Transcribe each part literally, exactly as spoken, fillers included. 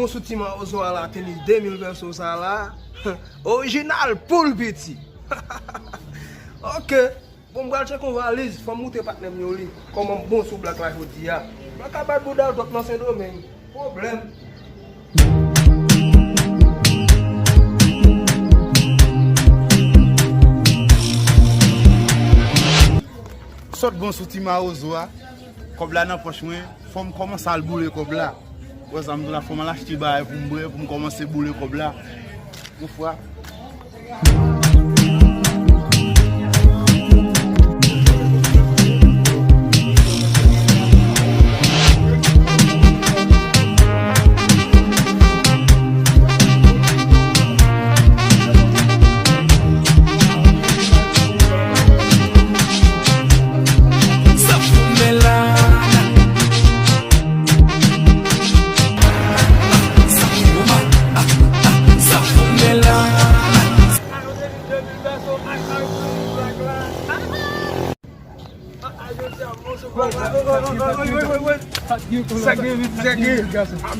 Bon, sou ti mawozo a la, tenis de mil vèso sa la. Orijinal poul piti. Ok. Bon, m pral tcheke yon valiz. Fò m moute patnè m yo li. Kòman m bon sou Black la jodi a. Black ka bat bouda l twòp nan Sendomeng. Pwoblèm. Sòt bon sou ti mawozo a. Kòb la nan pòch mwen. Fò m kòmanse al boule kòb la. Wè sa m di w la, fò m al achte bagay pou m bwè, pou m kòmanse boule kòb la. Yon fwa. Sa gen vit, sa gen. M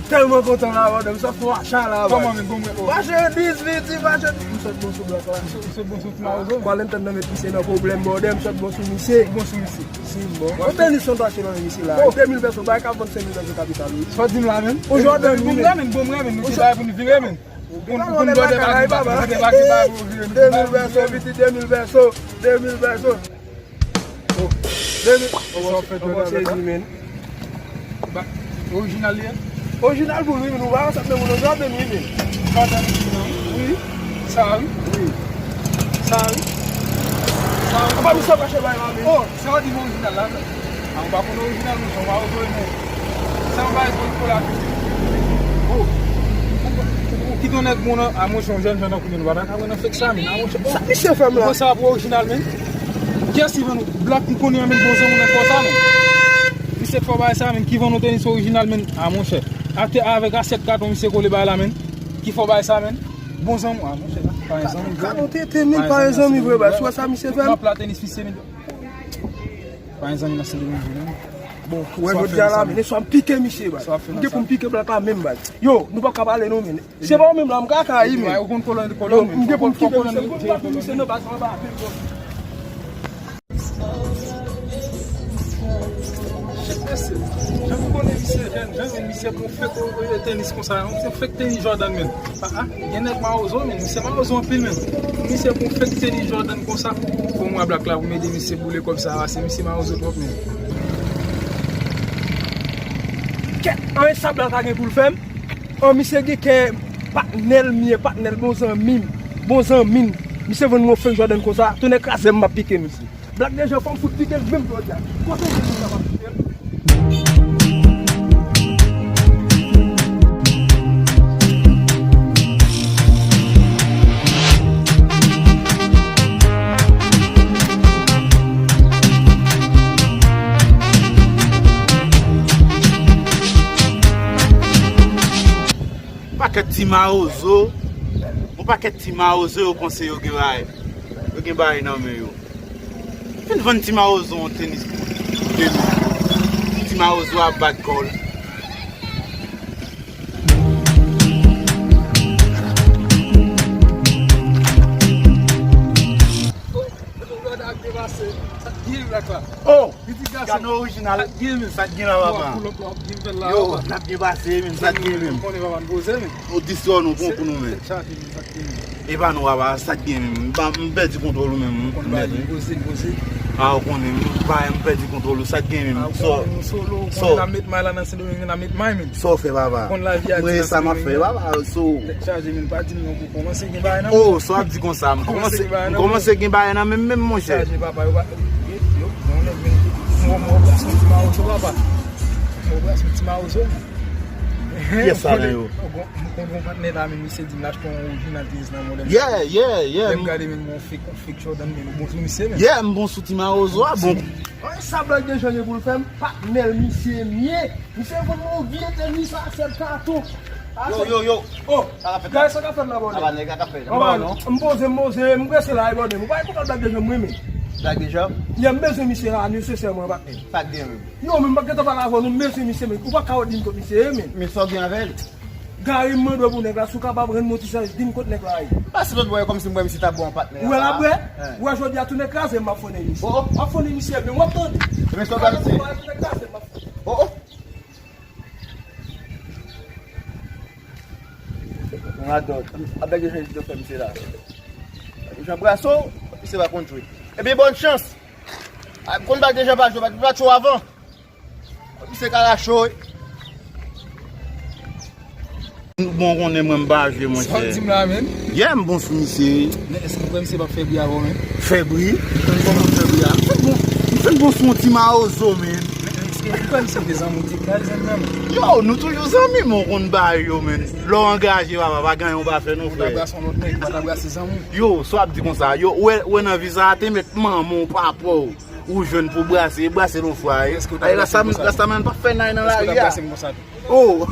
tèlman kontan la, bòdè. M sot fè yon acha la, bòdè. Mache dis, vit, mache dis. M sot bon sou Black la. M sot bon sou ti mawozo. Valentin nan met misye nan pwoblèm, bòdè. M sot bon sou misye. Bon sou misye. Si, bon. Yon tenis san tache nan misye la. De mil vèso, bay ka vann senk mil vèso kapital, wi. Sa w di m la, menm? Yon Jordan, bon, m renmen, bon, m renmen. Nou te bay pou n vire, menm. Pou n, pou n gade bagi, bagi, bagi, bagi, pou vire. De mil vèso, pitit, de mil vèso, de mil vèso. Oh, de mil. Sa w fè Jordan la? Ba, orijinal li ye? Orijinal pou li, men nou pa ansent, men moun nan Jordan, wi, men. Jordan, non? Wi. Sa, wi. Wi. Sa, wi. Sa, wi. Apa misye mache bay la, men? Oh, sa w di m orijinal la, men. A, ou pa konn orijinal, monchè, ou pa orijinal, men. Sa w bay pou, pou la. Oh. Ou, ou, ou kite yon nèg bon nan, a, monchè, yon jèn jan tankou nou, nou pa ta ka wè nan fake sa, men. A, monchè, oh. Sa misye fè m la? Ou pran sa pou orijinal, men. Kiyès ki vann ou? Black m konnen an, men bon zanmi w nan fò sa, men. Misye k fè w bay sa, men. Ki vann ou tenis orijinal, men. A, monchè. Atè avèk asyèt katon, misye kole bay la, men. Ki fè w bay sa, men. Bon zanmi w, a, monchè, la. Pa yon zanmi, pa yon zanmi. Katon tete, men, pa yon zanmi vre, bay. Sou sa misye fè m? Map la tenis, misye, men. Pa yon zanmi nan Sendomeng vre, non. Bon, wè jodi a la, men, swa m pike misye, baz. M gen pou m pike Black la menm, baz. Yo, nou p ap ka pale, non, men. Se pa ou menm la, m kaka, wi, men. Ou konn kolon, kolon, men. M gen pou m kite misye, m konn pa pou misye, non, baz, anba, anpil, bon. Shit, mesye. Jan m konnen misye jèn, jan m konnen misye pou fake tenis konsa, yon fake tenis Jordan, men. Ah, ah, gen nèg mawozo, men. Misye mawozo anpil, men. Misye pou fake tenis Jordan konsa. Pou mwen, Black la, pou m ede misye boule kòb sa, se misye mawozo twòp, men. Kèt, an, e sa Black la gen pou l fè m? An, misye gen kè patnè l m ye, patnè l, bon zanmi m. Bon zanmi m. Misye vann mwen fake Jordan konsa, tonnè kraze m, m ap pike misye. Black Dejan, fò m fout pike l menm jodi a. Kote w ye deja m ap pike l? Pakèt ti mawozo, yon pakèt ti mawozo yo panse yo gen bagay. Yo gen bagay nan men yo. Fin vann ti mawozo yon tenis pou de mil. Ti mawozo ap bat kò l. Oh! Gade orijinal. Sa k gen la, papa? Yo, n ap byen pase, men, sa k gen, men. Ou distrè nou, pran pou nou, men. E pa nou, papa, sa k gen, men. M pa, m pèdi kontwòl ou, men, m mèt, wi. A, ou konnen, m pa, m pèdi kontwòl ou, sa k gen, men. Sa w fè, papa? Mwen, sa m ap fè, papa, so. Tèt chaje, men, pa di m non pou kòmanse gen bagay nan men. Oh, sa w ap di konsa, m kòmanse, m kòmanse gen bagay nan men m menm, monchè. Chaje, papa, yo pa, yo, yo, yon nèg vin, m wè, m wè w pase yon ti mawozo, papa. M wè w pase yon ti mawozo. Kiyès sa nan yo? M konn yon patnè la, men misye di m l achte yon orijinal tenis nan modèl. Yeah, yeah, yeah. Lè m gade, men, yon fake, yon fake Jordan, men, bon sou misye, men. Yeah, m bon sou ti mawozo a, bon. Sa Black Dejan gen pou l fè m, patnè l misye m ye. Misye vann mwen yon vye tenis a sèt katon. Yo, yo, yo. Oh, sa k ap fèt la? Gade sa k ap fèt la, bòdè. Apa nèg la k ap fè? M poze, m poze, m prese la, bòdè. Ou pa konn Black Dejan, mwen, men. Black Dejan? Yeah, m bezwen misye la, nesesèman, patnè. Sa k gen, men? Yo, men m pa t gentan pale avè w, non, m bezwen misye, men. Ou pa ka di m kot misye ye, men. Men sa w gen avè l? Gary, m mande w pou nèg la, si w kapab rann mwen ti sèvis, di m kot nèg la ye. Pase lòt bò, kòmsi m wè misye ta bon patnè. Ou wè l ap bwè? Ou wè jodi a tou nèg kraze, m ap fonnen misye. M ap fonnen misye, men w ap tande. Men sa w pral di. Nèg kraze, m ap fonnen. Oh, oh. Yon radòt. Avèk de jan yo fè misye la. Jan Braso, misye pa konn jwe. Ebyen, bòn chans. A, konn pa deja pa jwe, pa, pa cho avan. Misye ka racho, wi. Bon, konnen mwen m pa jwe, monchè. Sa w di m la, menn? Yeah, m bon sou misye. Men èske ou kwè misye p ap fè bri avè w, menn? Fè bri? Kòman fè bri a? M fè bon, m fè bon sou yon ti mawozo, menn. Men èske ou kwè misye te zanmi w te kal zanmi an, menn? Yo, nou toujou zanmi, men w konn bagay yo, menn. Lè w angaje, papa, pa gen anyen w pa fè non, frè. Ou ta brase yon lòt nèg, ou pa ta brase zanmi w. Yo, sa w ap di konsa? Yo, ou wè, ou wè nan vi sa a, te mèt manman w, papa w. Ou jwenn pou brase, brase l yon fwa, wi. Èske w ta brase m konsa? Rastaman pa fè nay nan lari a. Èske w ta brase m konsa tou? Oh!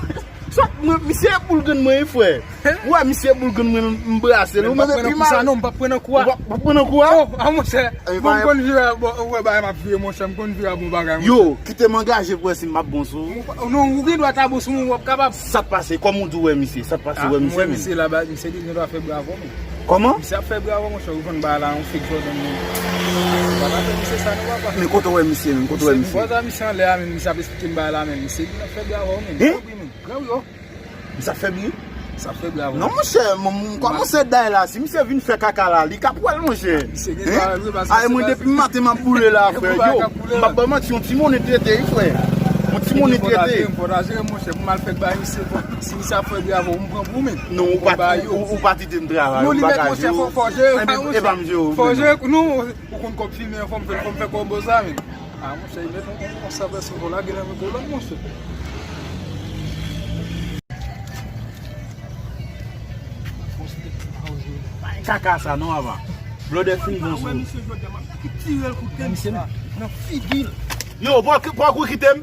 Sa, mwen, misye boul grenn mwen, wi, frè. Ou wè, misye boul grenn mwen, m brase l. Ou menm epi mal. Non, m p ap pran nan kou a. Ou p ap pran nan kou a? Oh, a monchè. Bon, m konn vire, bon, ou wè bagay m ap vire, monchè, m konn vire a bon bagay, monchè. Yo, kite m angaje pou wè si m ap bon sou ou. Non, ou gen dwa ta bon sou mwen, w ap kapab. Sa k pase? Kòman w di w wè misye? Sa k pase, w wè misye menm? Misye la, misye di l gen dwa fè bri avè w, men. Kòman? Misye ap fè bri avè w, monchè, ou jwenn bagay la, yon fake Jordan, men. Papa fè misye sa, non, papa. Men kote w wè misye, men? Kote w wè misye? Misye, m kwè misye anlè a, men, misye ap esplike m bagay la, men. Misye di l ap fè bri avè w, men. Hein? Wi, men. Gran wi, oh. Misye ap fè bri? Misye ap fè bri avè w. Non, monchè, m, m kòmanse day la. Si misye vin fè kaka la, li ka pwèl, monchè. Misye gen bagay vre, paske se pa... Ay, mwen, depi maten, m ap boule la, frè. Yo, m p ap ba w manti, yon ti monnen trete, wi, frè. Yon ti monnen trete. Fò ta jere, monchè, pou m al fè bay misye, bon. Si misye ap fè bri avè w, m pran pou ou, men. Non, ou pa, ou, ou pa kite m travay, ou bagay yo. Non, li mèt, monchè, fò, fò jere, monchè. Fò jere, non, ou konn kòb fimen an, fò m fè, fò m fè kòb sa, men. Ah, monchè, li mèt yon, yon, yon sèvès, fò lage nan men kolòn, monchè. Kaka sa, non, papa. Blòdè fin bon sou. Misye blòdè, m ap tire l kout tèt nan figi l. Yo, pòk, pòk ou kite m.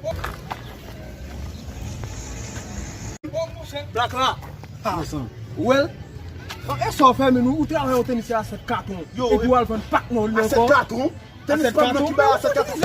Plak la. Ou wè l? E sa w fè, men ou travay yon tenis a sèt katon. Epi w al vann pak nan li ankò. A sèt katon? Tenis pa nan ki bay a sèt katon.